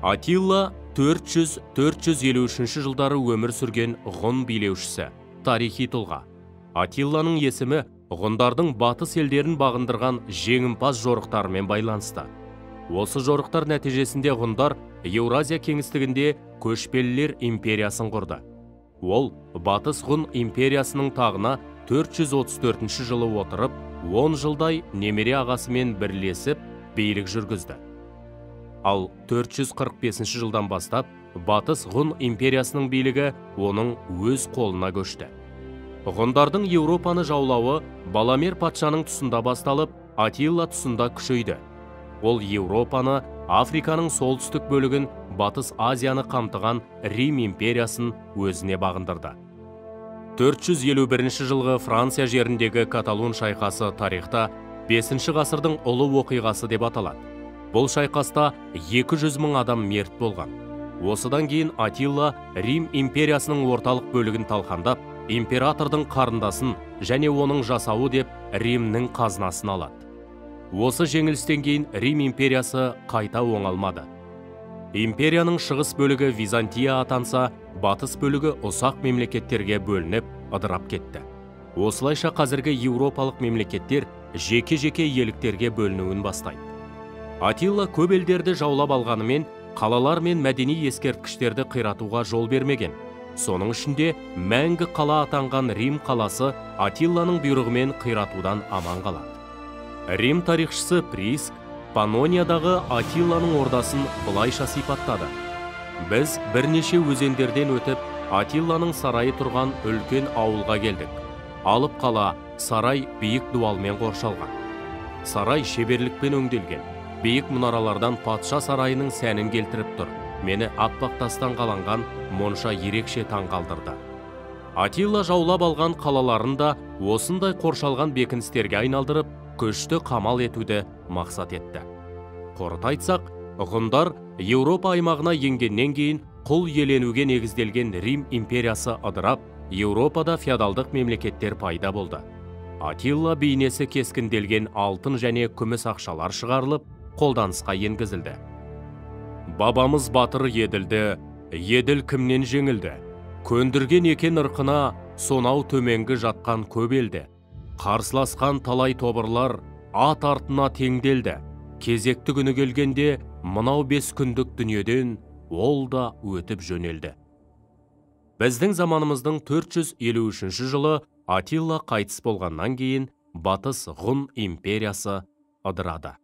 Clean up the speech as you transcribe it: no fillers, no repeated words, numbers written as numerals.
Атилла 400-453 жылдары өмір сүрген ғұн билеушісі, тарихи тұлға. Атилланың есімі ғұндардың батыс елдерін бағындырған жеңімпаз жорықтарымен байланысты. Осы жорықтар нәтижесінде ғұндар Еуразия кеңістігінде көшпелілер империясын құрды. Ол Батыс Ғұн империясының тағына 434 жылы отырып, 10 жылдай немере ағасымен бірлесіп билік жүргізді. Ал 445 жылдан бастап Батыс Ғұн империясының билігі оның өз қолына көшті. Ғұндардың Еуропаны жаулауы Баламер патшаның тұсында басталып, Атилла тұсында күшейді. Ол Еуропаны, Африканың солтүстік бөлігін, Батыс Азияны қамтыған Рим империясын өзіне бағындырды. 451 жылғы Франция жеріндегі Каталун шайқасы тарихта 5 ғасырдың ұлы оқиғасы деп аталады. Бұл шайқаста 200 мың адам мерт болған. Осыдан кейін Атилла Рим империясының орталық бөлігін талқандап, императордың қарындасын және оның жасауы деп Римнің қазынасын алады. Осы жеңілістен кейін Рим империясы қайта оңалмады. Империяның шығыс бөлігі Византия атанса, батыс бөлігі ұсақ мемлекеттерге бөлініп, ыдырап кетті. Осылайша қазіргі еуропалық мемлекеттер жеке-жеке иеліктерге бөлінуін бастайды. Атилла көп елдерді жаулап алғанымен, қалалар мен мәдени ескерткіштерді қиратуға жол бермеген. Соның ішінде мәңгі қала атанған Рим қаласы Атилланың бұйрығымен қиратудан аман қалады. Рим тарихшысы Приск Панониядағы Атилланың ордасын былайша сипаттады. Біз бірнеше өзендерден өтіп, Атилланың сарайы тұрған үлкен ауылға келдік. Алып қала, сарай биік дуалмен қоршалған. Сарай шеберлікпен өңделген. Биік мұнаралардан патша сарайының сәнін келтіріп тұр. Мені аппақ тастан қаланған монша ерекше таң қалдырды. Атилла жаулап алған қалаларын да осындай қоршалған бекіністерге айналдырып, күшті қамал етуді мақсат етті. Қорыта айтсақ, ғұндар Еуропа аймағына енгеннен кейін құл иеленуге негізделген Рим империясы ыдырап, Еуропада феодалдық мемлекеттер пайда болды. Атилла бейнесі кескінделген алтын және күміс ақшалар шығарылып, қолданысқа енгізілді. Бабамыз батыр Еділді, Еділ кімнен жеңілді? Көндірген екен ырқына, сонау төменгі жатқан көп елді. Қарсыласқан талай тобырлар ат артына теңделді. Кезекті күні келгенде мынау 5 күндік дүниеден ол да өтіп жөнелді. Біздің заманымыздың 453 жылы Атилла қайтыс болғаннан кейін Батыс Ғұн империясы ыдырады.